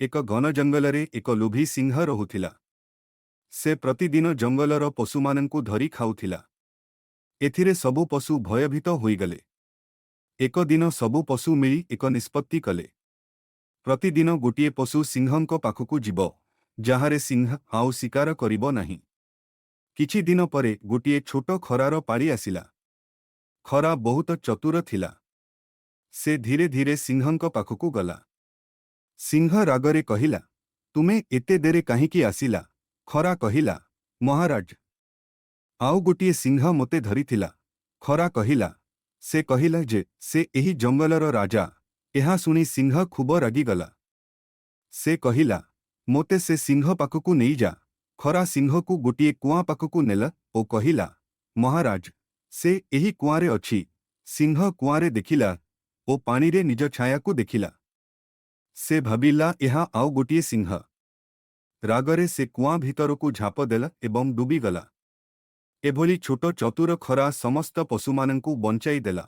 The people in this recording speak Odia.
ଏକ ଘନ ଜଙ୍ଗଲରେ ଏକ ଲୋଭୀ ସିଂହ ରହୁଥିଲା। ସେ ପ୍ରତିଦିନ ଜଙ୍ଗଲର ପଶୁମାନଙ୍କୁ ଧରି ଖାଉଥିଲା। ଏଥିରେ ସବୁ ପଶୁ ଭୟଭୀତ ହୋଇଗଲେ। ଏକ ଦିନ ସବୁ ପଶୁ ମିଳି ଏକ ନିଷ୍ପତ୍ତି କଲେ। ପ୍ରତିଦିନ ଗୋଟିଏ ପଶୁ ସିଂହଙ୍କ ପାଖକୁ ଯିବ, ଯାହାରେ ସିଂହ ଆଉ ଶିକାର କରିବ ନାହିଁ। କିଛି ଦିନ ପରେ ଗୋଟିଏ ଛୋଟ ଖରାର ପାଳି ଆସିଲା। ଖରା ବହୁତ ଚତୁର ଥିଲା। ସେ ଧୀରେ ଧୀରେ ସିଂହଙ୍କ ପାଖକୁ ଗଲା। ସିଂହ ରାଗରେ କହିଲା, ତୁମେ ଏତେ ଦେରେ କାହିଁକି ଆସିଲା? ଖରା କହିଲା, ମହାରାଜ, ଆଉ ଗୋଟିଏ ସିଂହ ମୋତେ ଧରିଥିଲା। ଖରା କହିଲା, ସେ କହିଲା ଯେ ସେ ଏହି ଜଙ୍ଗଲର ରାଜା। ଏହା ଶୁଣି ସିଂହ ଖୁବ ରାଗିଗଲା। ସେ କହିଲା, ମୋତେ ସେ ସିଂହ ପାଖକୁ ନେଇଯା। ଖରା ସିଂହକୁ ଗୋଟିଏ କୁଆଁ ପାଖକୁ ନେଲା ଓ କହିଲା, ମହାରାଜ, ସେ ଏହି କୁଆଁରେ ଅଛି। ସିଂହ କୁଆଁରେ ଦେଖିଲା ଓ ପାଣିରେ ନିଜ ଛାୟାକୁ ଦେଖିଲା। ସେ ଭାବିଲା ଏହା ଆଉ ଗୋଟିଏ ସିଂହ। ରାଗରେ ସେ କୁଆଁ ଭିତରକୁ ଝାପ ଦେଲା ଏବଂ ଡୁବିଗଲା। ଏଭଳି ଛୋଟ ଚତୁର ଖରା ସମସ୍ତ ପଶୁମାନଙ୍କୁ ବଞ୍ଚାଇ ଦେଲା।